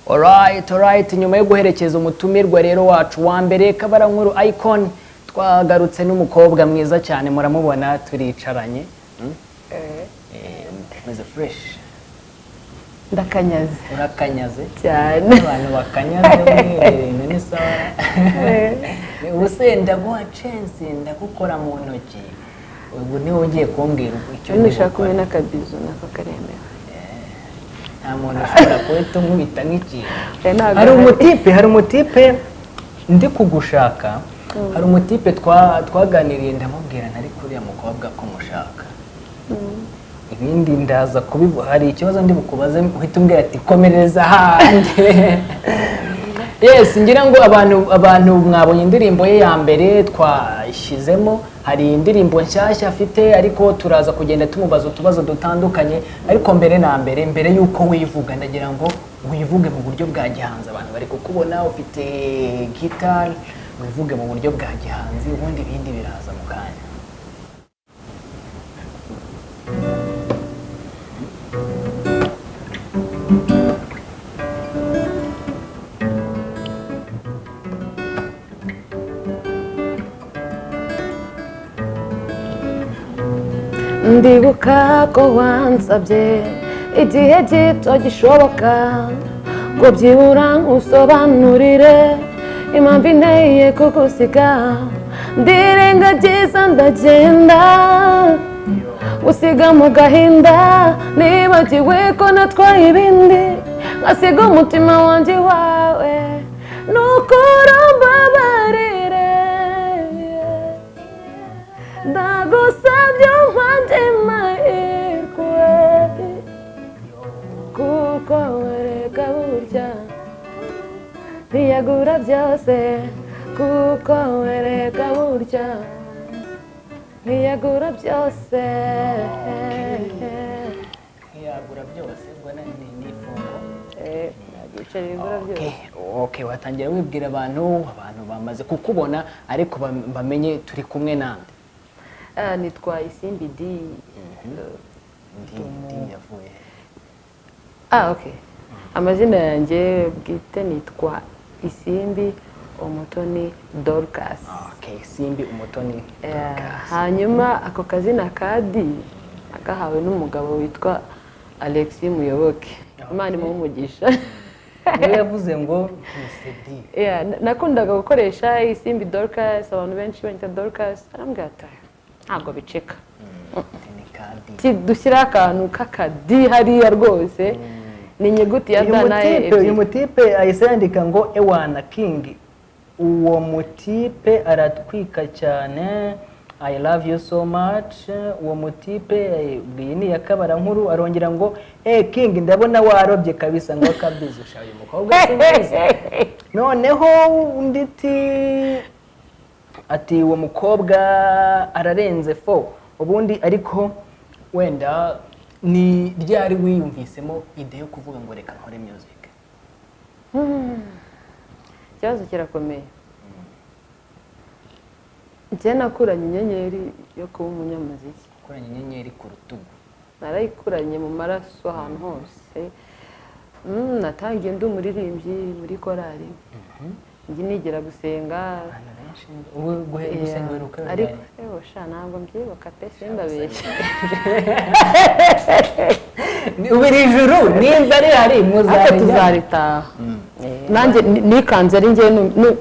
Alright, nyuma yo guherekeza umutumirwa rero wacu wa mbere, Kabarankuru Icon, twagarutse n'umukobwa mwiza cyane, muramubona turicaranye. Meze fresh. Ndakanyaze. Urakanyaze? Cyane. Abantu bakanyaze ibintu ni sawa. Ubu se ndaguha chance, ndagukora mu ntoki, ubu niwe ugiye kumbwira icyo Iyo ndi ushaka gukora. Kumena akabizu nako karemewe. Nta muntu ushobora guhita unkubita nk'ikintu. Eh, ntabwo Hari ahari. Umutipe, hari umutipe ndi kugushaka, hari umutipe twaganiriye, ndamubwira ntari kuriya mukobwa ko mushaka, ibindi ndaza kubivuga. Hari ikibazo ndi bukubaze uhita umbwira ati komereza ahandi. Yes, ngira ngo abantu mwabonye indirimbo ye ya mbere twashyizemo, hari indirimbo nshyashya afite, ariko turaza kugenda tumubaza utubazo dutandukanye. Ariko mbere na mbere, mbere y'uko wivuga, ndagira ngo wivuge mu buryo bwa gihanzi. Abantu bari kukubona ufite gitari, wivuge mu buryo bwa gihanzi, ubundi ibindi biraza mu kanya. Ndibuka ko wansabye igihe gito gishoboka ngo byibura nkusobanurire impamvu inteye kugusiga, ndirengagiza ndagenda gusiga mu gahinda, nibagiwe ko natwaye ibindi nkasiga umutima wanjye wawe. Nukuri umbabarire, ndagusabye umpande mahirwe, kuko wereka burya ntiyagura byose, kuko wereka burya ntiyagura byose. Ntiyagura byose, ubwo ni ifungo. Eh, ntabwo ibiceri bigura byose. Okay, watangira wibwira abantu bamaze kukubona, ariko bamenye turi kumwe nande. Ah, nitwa Isimbi D. Ndi yavuye? Ah, okay. Amazina yanjye bwite nitwa Isimbi Umutoni Dorcas. Okay, Simbi Umutoni Eh, Dorcas. Hanyuma ako kazina ka D nagahawe n'umugabo witwa Alexis Muyoboke, Imana imuhe umugisha. Niwe yavuze ngo nise D? Yeah, nakundaga gukoresha Isimbi Dorcas, abantu benshi banyita Dorcas, arambwira ati ntabwo bicika. Ni ka D. Ati dushyiraho akantu k'akadi hariya rwose, ni inyuguti ya Uyu D na E mutipe, uyu ebyiri. mutipe ahise yandika ngo ewana king, uwo mutipe aratwika cyane, I love you so much. Uwo mutipe, iyi ni iya Kabarankuru. Arongera ngo eh king, ndabona warobye kabisa, ngo kabizi usha uyu mukobwa si mwiza. Noneho undi ati uwo mukobwa ararenze fo ubundi. Ariko wenda ni ryari wiyumvisemo idée yo kuvuga ngo reka nkore music? Ikibazo kirakomeye. Njye nakuranye inyenyeri yo kuba umunyamuziki. Ukoranye inyenyeri ku rutugu. Narayikuranye mu maraso ahantu hose. Natangiye ndi umuririmbyi muri korali, njye nigira gusenga. Abantu benshi ubu gusenga uheruka Ariko ryari? ewe sha, ntabwo mbyibuka pe, simbabeshye. Ubu iri juru nimba rihari Ariko muzarijya. Tuzaritaha. Nanjye nikanze ari njye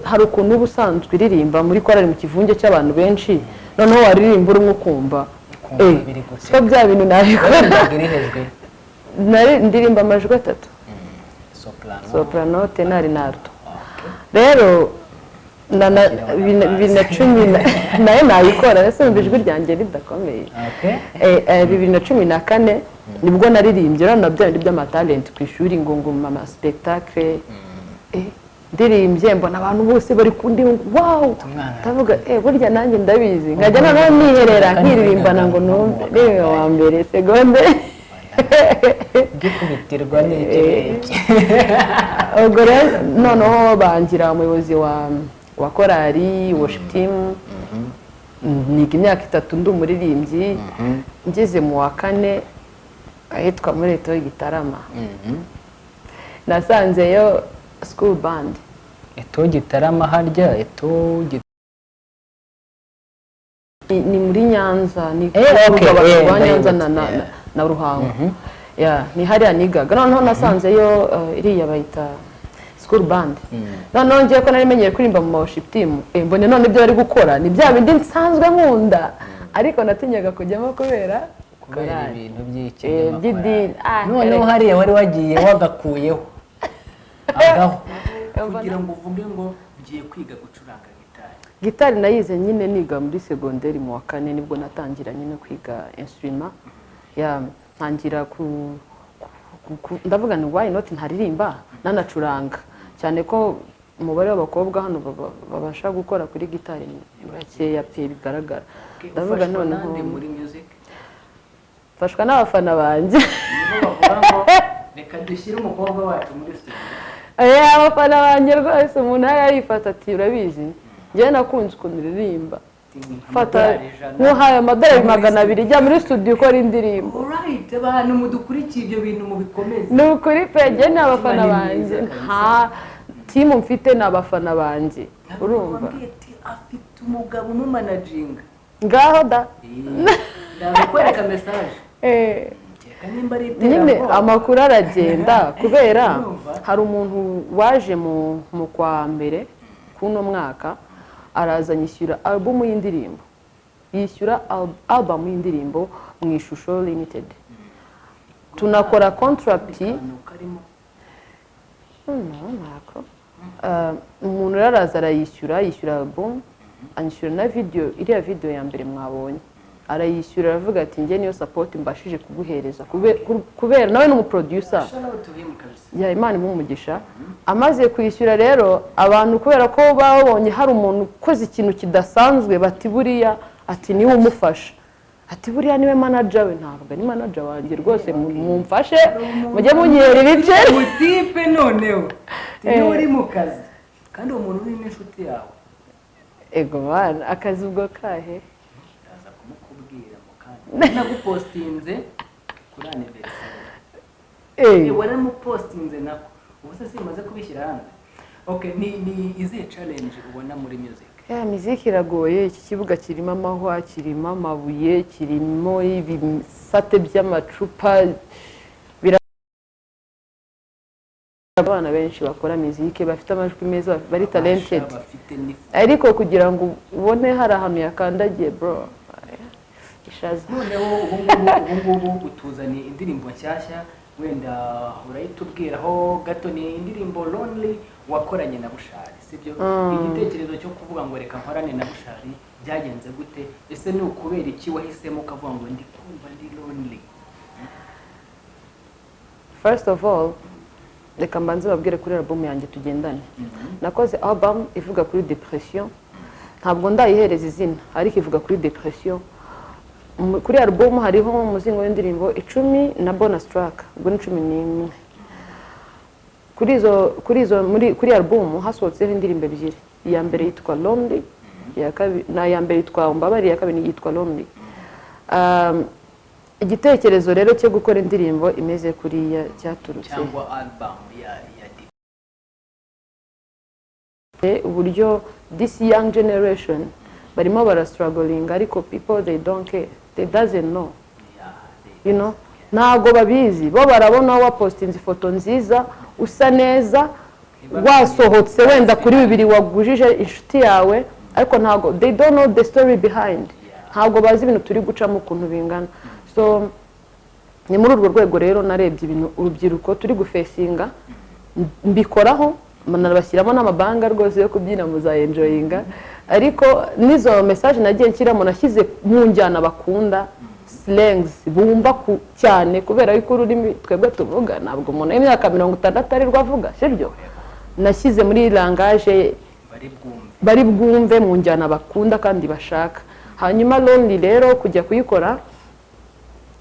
hari ukuntu uba usanzwe uririmba muri korali mu kivunge cy'abantu benshi, noneho waririmba urimo ukumva Ukumva eh, biri gutya. Siko bya bintu nabikora. Waririmbaga irihe jwi? Nari ndirimba amajwi atatu. Soprano? Soprano, tenor na alto. Rero 2010 nayo nayikora, ese numva ijwi ryanjye ridakomeye. 2014 nibwo naririmbye, urabona bya bindi by'amatalenti ku ishuri, ngo mama spectacle, ndirimbye mbona abantu bose bari kundeba ngo wow. Umwana. Ndavuga eh burya nanjye ndabizi, nkajya noneho niherera Kandi nkiririmbana ngo wigaga numve mu wa niwe wa mbere seconde. Gikubitirwa n'iki n'iki. Ubwo rero noneho bangira umuyobozi wa korali worship team, niga imyaka 3 ndi umuririmbyi, ngeze mu wa kane ahitwa muri leta y'i Gitarama. Nasanzeyo school band. ETO Gitarama harya ETO Ni muri Nyanza, ni Okay, ku rugabano rwa Nyanza ndayibutse, na Ruhango. Yeah, ni hariya nigaga. Noneho nasanzeyo iriya bayita school band. Noneho ngiye ko nari menyereye kuririmba mu worship team, mbone none ibyo bari gukora ni bya bindi nsanzwe nkunda, ariko natinyaga kujyamo kubera Kubera korali. Ibintu by'iki? By'idini. Ah, Noneho reka. Hariya wari wagiye wagakuyeho agaho kugira ngo uvuge ngo ugiye kwiga gucuranga gitari? Gitari nayize nyine niga muri segonderi mu wa kane, nibwo natangira nyine kwiga instrument ya ntangira ndavuga ni why not ntaririmba nanacuranga, cyane ko umubare w'abakobwa hano babasha gukora kuri gitari ni bakeya pe, bigaragara. Ndavuga Ufashwa noneho nande muri music? Mfashwa n'abafana banjye. Nibo bavuga ngo reka dushyire umukobwa wacu muri studio? Abafana banjye rwose, umuntu hariya yifata ati: "Urabizi, njyewe nakunze ukuntu uririmba, fata Amadolari 100." Nkuhaye amadolari 200, jya muri studio ukora indirimbo." Alright, abantu mudukurikiye, ibyo bintu mubikomeze. Ni ukuri pe, njye ni abafana Umutima ni banjye. mwiza kabisa. Nta team mfite, ni abafana banjye, urumva. Wambwiye ati afite umugabo umumanaginga. Ngaho da. Ndakwereka message. Kereka nimba ari Nyine iterabwoba. amakuru aragenda kubera Urumva? hari umuntu waje mu kwa mbere k'uno mwaka, araza anyishyura album y'indirimbo, yishyura album y'indirimbo mu Ishusho Limited, tunakora contract. Akantu karimo. No, ntako. Umuntu rero araza arayishyura, yishyura album, anyishyura na video, iriya video ya mbere mwabonye arayishyura, aravuga ati: "Njye niyo support mbashije kuguhereza," kubera nawe ni umuproducer. Shout out to him kabisa. Ya, Imana imuhe umugisha. Amaze kwishyura rero, abantu kubera ko babonye hari umuntu ukoze ikintu kidasanzwe, bati: "Buriya," ati, "niwe umufasha," ati: "Buriya niwe manager we." Ntabwo ari manager wanjye rwose, mumfashe mujye munyera ibice. Umutipe noneho niwe uri mu kazi, kandi uwo muntu uri n'inshuti yawe. Ego bana, akazi ubwo kahe? Ndaza kumukubwira mu kanya. Nagupostinze kuri anniversaire. Waramupostinze nako, ubu se simaze kubishyira hanze. Okay, ni izihe challenge ubona muri music? Ya, miziki iragoye. Iki kibuga kirimo amahwa, kirimo amabuye, kirimo ibisate by'amacupa. Abana benshi bakora miziki bafite amajwi meza, bari talented, Bafite n'ifu. ariko kugira ngo ubone hari ahantu yakandagiye, bro, ishaza. Noneho ubu ngubu utuzaniye indirimbo nshyashya, wenda urayitubwiraho gato. Ni indirimbo Lonely wakoranye na Bushali, sibyo? Igitekerezo cyo kuvuga ngo reka nkorane na Bushali byagenze gute? Ese ni ukubera iki wahisemo ukavuga ngo ndi kumva ndi lonely? First of all, reka mbanze babwire kuri album yanjye Tugendane. Nakoze album ivuga kuri depression, ntabwo ndayihereza izina, ariko ivuga kuri depression. Kuri album hariho umuzingo w'indirimbo 10 na bonus track, ubwo ni 11. Kuri izo muri kuri album hasohotseho indirimbo ebyiri. Iya mbere yitwa Lonely, iya kabiri na iya mbere yitwa Umbabare, iya kabiri yitwa Lonely. Igitekerezo rero cyo gukora indirimbo imeze kuriya cyaturutse Cyangwa album ya uburyo this young generation barimo barastruggling, ariko people, they don't care, they doesn't know. Ntabwo babizi. Bo barabona wapostinze ifoto nziza, usa neza, wasohotse wenda kuri bibiri wagujije inshuti yawe, ariko ntabwo, they don't know the story behind. Ntabwo bazi ibintu turi gucamo ukuntu bingana. So ni muri urwo rwego rero narebye ibintu urubyiruko turi gufacinga, mbikoraho, nabashyiramo n'amabanga rwose yo kubyina, muzayenjoyinga. Ariko n'izo message nagiye nshyiramo, nashyize mu njyana bakunda, slangs bumva cyane, kubera yuko ururimi twebwe tuvuga ntabwo umuntu w'imyaka 60 ari rwo avuga, sibyo? Nashyize muri langage bari bwumve. Bari bwumve, mu njyana bakunda kandi bashaka. Hanyuma Lonely rero, kujya kuyikora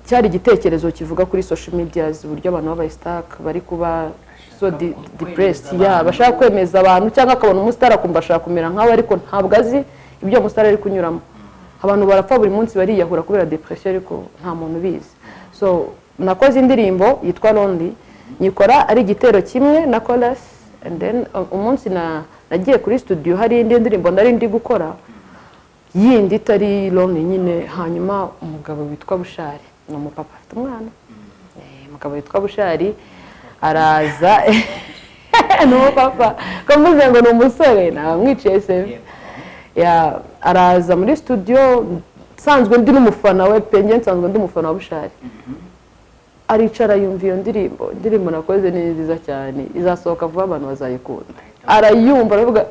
cyari igitekerezo kivuga kuri social media, uburyo abantu babaye stuck, bari kuba so depressed. Kwemeza Ya, abantu. bashaka kwemeza abantu, cyangwa akabona umusitari akumva ashaka kumera nkawe, ariko ntabwo azi ibyo umusitari ari kunyuramo. Abantu barapfa buri munsi, bariyahura kubera depression, ariko nta muntu ubizi. So nakoze indirimbo yitwa Lonely. Nyikora ari igitero kimwe na chorus, and then umunsi nagiye kuri studio, hari indi ndirimbo nari ndi gukora yindi itari Lonely nyine. Hanyuma umugabo witwa Bushari, ni umupapa afite umwana, umugabo witwa Bushari araza. Ni umupapa, ko mvuze ngo ni umusore nabamwiciye se? Ya, araza muri studio. Nsanzwe ndi n'umufana we pe, njye nsanzwe ndi umufana wa Bushari. Aricara yumva iyo ndirimbo. Indirimbo nakoze ni nziza cyane, izasohoka vuba, abantu bazayikunda. Arayumva aravuga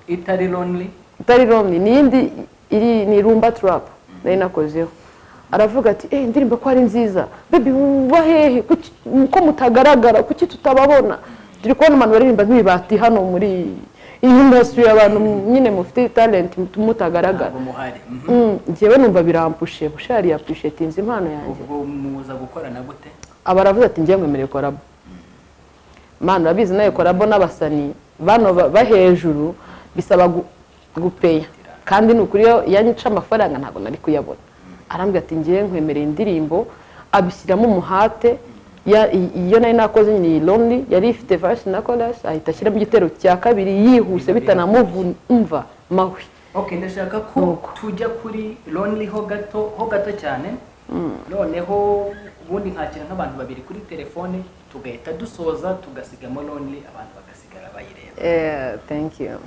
Itari Lonely? Itari Lonely, ni iyindi iri, ni rumba trap nari nakozeho. Aravuga ati: "Eh, indirimbo ko ari nziza, baby, muba hehe? Ko mutagaragara? Kuki tutababona? Turi kubona abantu baririmba nk'ibibati hano muri iyi industry, abantu nyine mufite talent mutagaragara." Ntabwo muhari. Njyewe numva birampushe. Bushari yappreciatinze impano yanjye. Ubwo muza gukorana gute? Aba aravuze ati: "Njyewe nkwemereye collabo." Mana, urabizi nawe, collabo n'abasani bano ba hejuru bisaba gupeya, kandi ni ukuri iyo yanyica amafaranga ntabwo nari kuyabona. Arambwira ati: "Njyewe nkwemereye indirimbo." Abishyiramo umuhate. Iyo nari nakoze nyine, iyi Lonely, yari ifite verse na chorus, ahita ashyiramo igitero cya kabiri yihuse bitanamuvumva mahwi. Okay, ndashaka ko Nuko. tujya kuri Lonely ho gato, ho gato cyane, noneho ubundi nkakira nk'abantu babiri kuri telefone, tugahita dusoza, tugasigamo Lonely, abantu bagasigara bayireba. Thank you.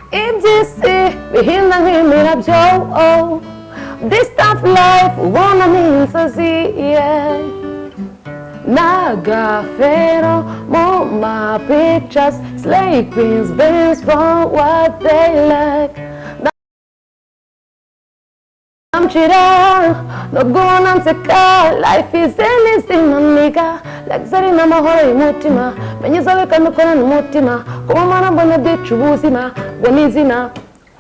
Iby'isi bihinda nk'imirabyo, oh. This tough life ubona ni inzozi, yeah. N'agafero mu ma pictures, slay queens dance for what they like. Namchira nubwo ubona nseka, life is anything nigga. Luxury n'amahoro y'umutima, menye izawe kandi ukorane umutima. Kuba mbona mbona byica ubuzima ngo ni izina.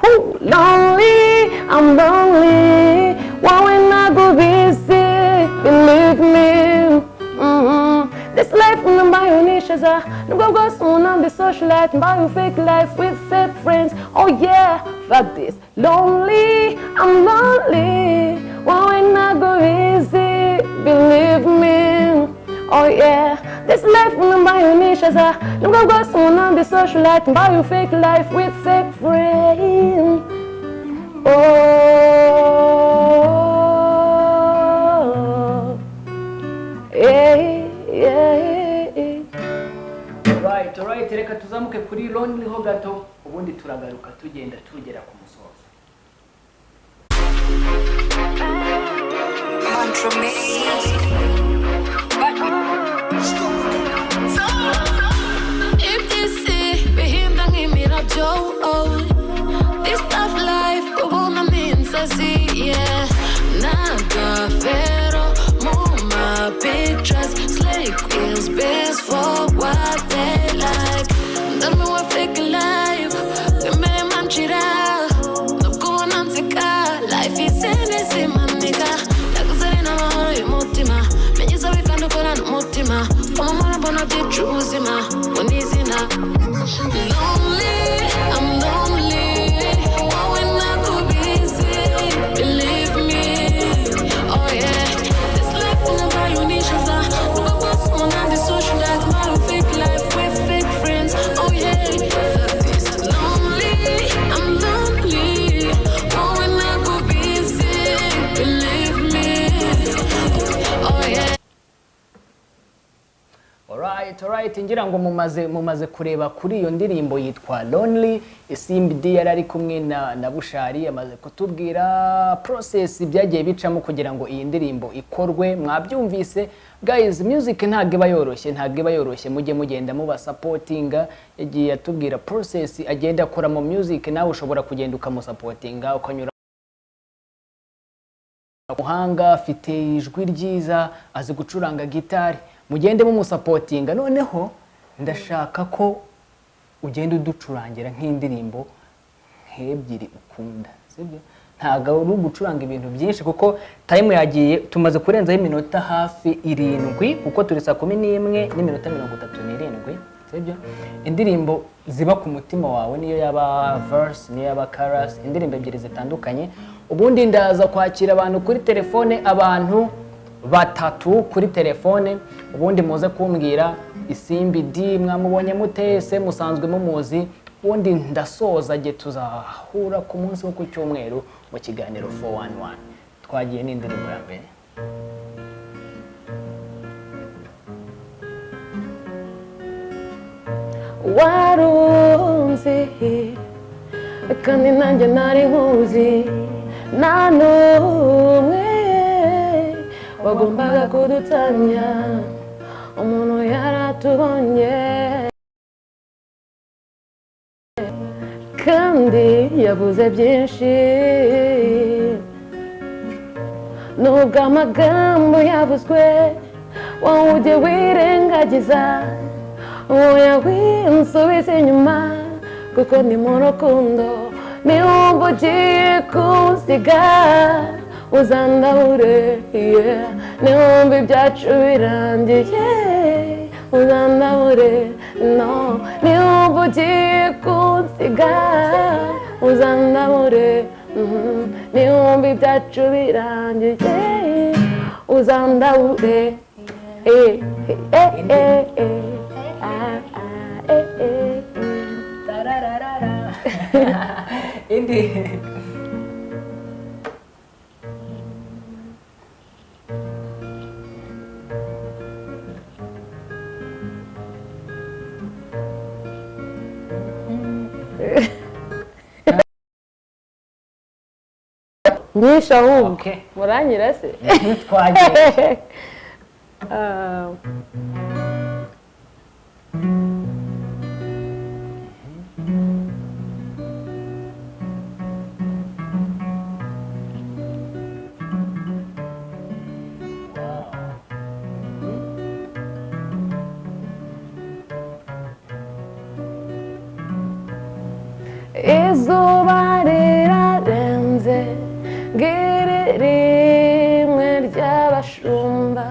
Who lonely, I'm lonely. Wowe ntabwo ubizi, believe me. This life mbayeho nishaza, nubwo bwose umuntu ndi socialite, mbayeho fake life with fake friends. Oh yeah, fuck this. Lonely, I'm lonely. Wowe ntabwo ubizi, believe me. Oh yeah, this life mbayeho nishaza, nubwo bwose umuntu ndi socialite, mbayeho fake life with fake friends. Oh yeah. Alright, reka tuzamuke kuri Lonely ho gato, ubundi turagaruka tugenda tugera ku musozo. Mantra made. Iby'isi bihinda nk'imirabyo, oh. This tough life ubona ni inzozi, yeah. N'agafero mu ma pictures, slay queens best for what they like. Ndamiwe fake life, twemere manshira, nubwo ubona nseka, life is easy my nigga. Ndaguzere n'amahoro y'umutima, menye izawe kandi ukorane umutima. Umumaro mbona byica ubuzima ngo ni izina. Lonely, I'm lonely. Wowe ntabwo ubizi, believe me. Oh yeah, this life unabaye unishaza, nubwo bwose umuntu ndi socialite, mbayeho fake life with fake friends. Oh yeah, fuck this. Lonely, I'm lonely. Wowe ntabwo ubizi, believe me. Oh yeah. Alright, ngira ngo mumaze kureba kuri iyo ndirimbo yitwa Lonely. Isimbi D yari ari kumwe na Bushari, amaze kutubwira process byagiye bicamo kugira ngo iyi ndirimbo ikorwe. Mwabyumvise guys, music ntabwo iba yoroshye, ntabwo iba yoroshye. Mujye mugenda muba supportinga. Yagiye atubwira process agenda akora mu music, nawe ushobora kugenda ukamusupportinga, ukanyura muhanga, afite ijwi ryiza, azi gucuranga gitari, mugende mumusupportinga. Noneho ndashaka ko ugenda uducurangira nk'indirimbo nk'ebyiri ukunda. Sibyo, ntabwo ari ugucuranga ibintu byinshi kuko time yagiye, tumaze kurenzaho iminota hafi 7, kuko turi saa 11:37. Sibyo, indirimbo ziba ku mutima wawe, niyo yaba verse, niyo yaba chorus, indirimbo ebyiri zitandukanye. Ubundi ndaza kwakira abantu kuri telefone, abantu batatu kuri telefone, ubundi muze kumbwira Isimbi D mwamubonye mute, se musanzwe mumuzi. Ubundi ndasoza, jye tuzahura ku munsi wo ku cyumweru mu kiganiro 411. Twagiye n'indirimbo ya mbere. Warunzi kandi nanjye nari nkuzi, nta n'umwe wagombaga kudutanya, umuntu yaratubonye kandi yavuze byinshi, nubwo amagambo yavuzwe wowe ujye wirengagiza, oya winsubiza inyuma kuko ni mu rukundo, niwumva ugiye kunsiga uzandahure, yeah. Niwumva ibyacu birangiye uzandahure, no, niwumva ugiye kunsiga uzandahure, niwumva ibyacu birangiye uzandahure, eh, eh, eh, eh. Ah, ah, eh, eh, eh. Tarararara. Indi. Nyinshi ahubwo. Okay. Muranyira se? Twagiye. Ah. Izuba rirarenze, ngiri rimwe ry'abashumba,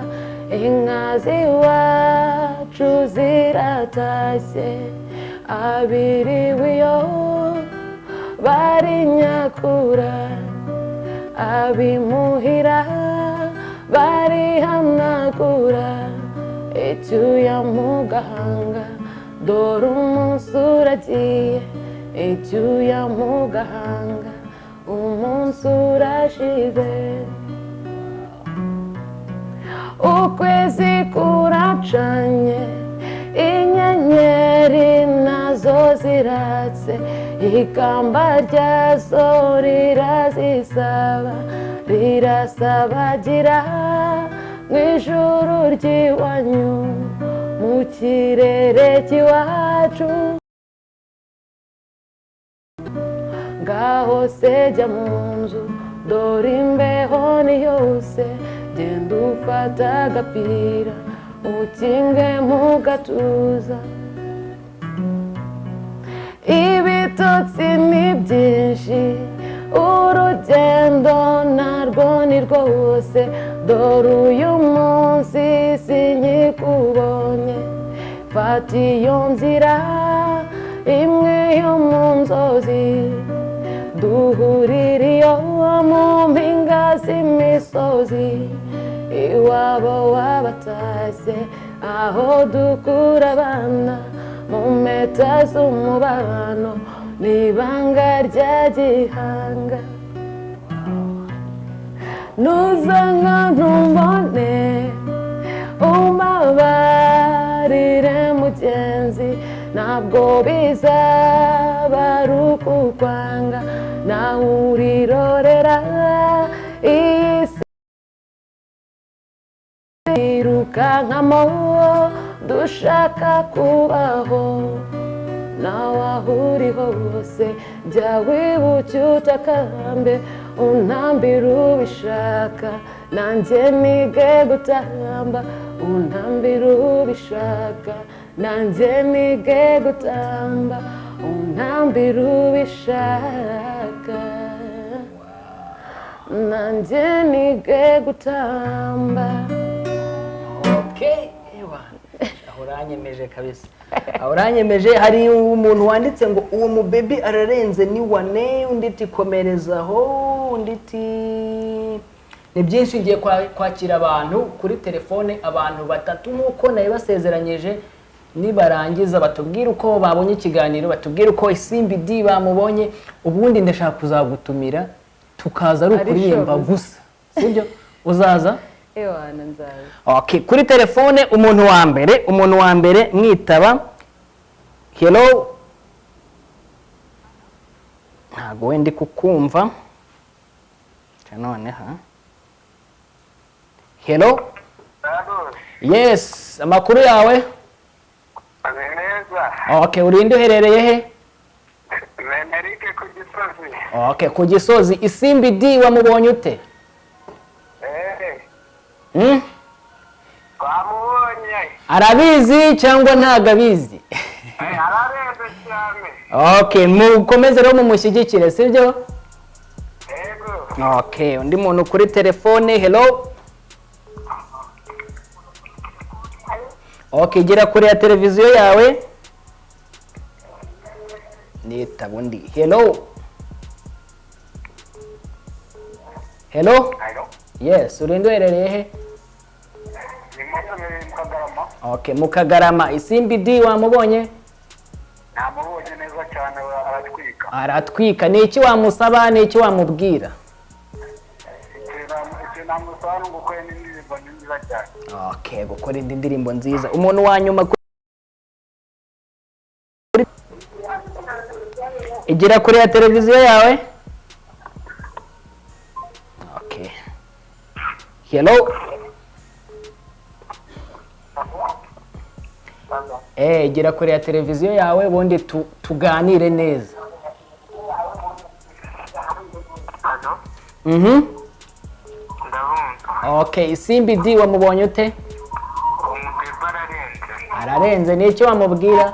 inka z'iwacu ziratashye, abiriwe iyo barinyakura, abimuhira barihanagura, icyuya mu gahanga dore umunsi uragiye, icyuya mu gahanga umunsi urashize, ukwezi kuracanye, inyenyeri nazo ziratse, ikamba ryazo rirazisaba, rirasabagira mu ijuru ry'iwanyu, mu kirere cy'iwacu. Ngaho se jya mu nzu dore imbeho ni yose, genda ufata agapira ukinge mu gatuza, ibitotsi ni byinshi urugendo narwo ni rwose, dore uyu munsi sinkikubonye, fata iyo nzira imwe yo mu nzozi, duhurire iyo mu mpinga z'imisozi, iwabo wabatashye aho dukura abana, mu mpeta z'umubano n'ibanga rya gihanga, nuza ngo ntumbone umbabarire mugenzi, ntabwo bizaba ari ukukwanga, nawe urirorera iyi si irukankamo dushaka kubaho, nawe aho uri hose jya wibuke utakambe, untambire ubishaka nanjye nige gutamba, untambire ubishaka nanjye nige gutamba, untambire ubishaka. Nanjye nige gutamba. Okay, ewa, aho uranyemeje kabisa, aho uranyemeje. Hari umuntu wanditse ngo uwo mubebi ararenze, ni wane. Undi iti komerezaho, undi iti ni byinshi. Ngiye kwakira abantu kuri telefone, abantu batatu nk'uko nabibasezeranyije. Nibarangiza batubwire uko babonye ikiganiro, batubwire uko Isimbi D bamubonye. Ubundi ndashaka kuzagutumira tukaza ari Ari ukuririmba show gusa. Gusa sibyo? Uzaza? Ewana, nzaza. Okay, kuri telefone umuntu wa mbere, umuntu wa mbere mwitaba. Hello, ntabwo wenda kukumva none ha. Hello. Yes, amakuru yawe? Ni neza. Okay, urinde, uherereye he? Benerike ku Gisozi. Okay, ku Gisozi. Isimbi D wamubonye ute? Eh, Hmm? Twamubonye. Arabizi cyangwa ntabwo abizi? Eh, ararenze cyane. Okay, mukomeze rero mumushyigikire, sibyo? Yego. Okay, undi muntu kuri telefone. Hello. Okay, gera kure ya televiziyo yawe. Nitaba undi. Hello, hello. Hello. Yes, urinde, uherereye he? Ni Mose mu Kagarama. Okay, mu Kagarama. Isimbi D wamubonye? Namubonye neza cyane, aratwika. Aratwika. Ni iki wamusaba? Ni iki wamubwira? Ikintu namusaba ni ugukora indirimbo nziza cyane. Okay, gukora indi ndirimbo nziza. Umuntu wa nyuma igira kure ya televiziyo yawe. Okay, hello. Gira kure ya televiziyo yawe, ubundi tuganire neza. Hello. Ndabumva. Okay, Isimbi D wamubonye ute? Umubebe ararenze. Ararenze. Ni iki wamubwira?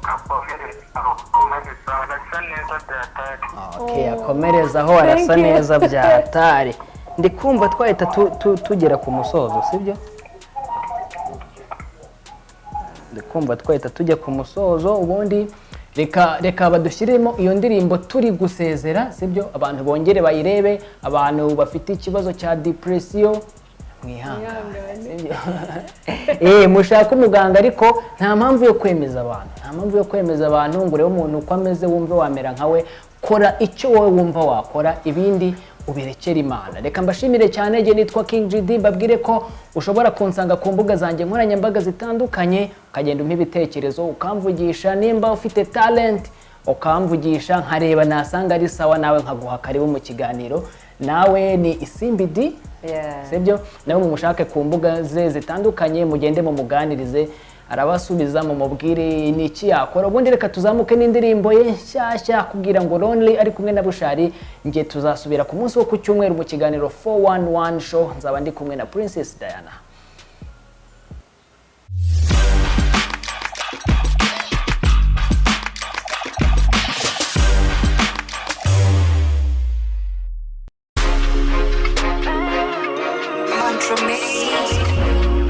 Akomereza, arasa neza byatari. Okay, akomerezaho, arasa Thank you. neza byatari. Ndi kumva twahita tugera ku musozo, sibyo? Ndi kumva twahita tujya ku musozo. Ubundi reka badushyiremo iyo ndirimbo turi gusezera, sibyo? Abantu bongere bayirebe. Abantu bafite ikibazo cya depression, mwihangane, sibyo? Mushake umuganga, ariko nta mpamvu yo kwemeza abantu, nta mpamvu yo kwemeza abantu ngo urebe umuntu uko ameze wumve wamera nkawe. Kora icyo wowe wumva wakora, ibindi ubirekere Imana. Reka mbashimire cyane. Njye nitwa King GD. Mbabwire ko ushobora kunsanga ku mbuga zanjye nkoranyambaga zitandukanye, ukagenda umpa ibitekerezo, ukamvugisha. Nimba ufite talent ukamvugisha, nkareba nasanga ari sawa, nawe nkaguha karibu mu kiganiro. Nawe ni Isimbi D. Sibyo? Nawe mumushake ku mbuga ze zitandukanye, mugende mumuganirize, arabasubiza, mumubwire ni iki yakora. Ubundi reka tuzamuke n'indirimbo ye nshyashya kugira ngo Lonely, ari kumwe na Bushari. Njye tuzasubira ku munsi wo ku cyumweru mu kiganiro 411 Show. Nzaba ndi kumwe na Princess Diana. Mantra Made.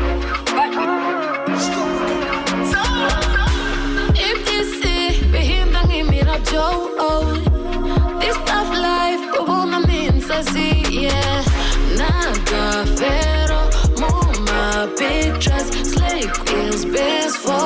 Iby'isi bihinda nk'imirabyo, oh. This tough life ubona ni inzozi, yeah. N'agafero mu ma pictures. Slay queens best for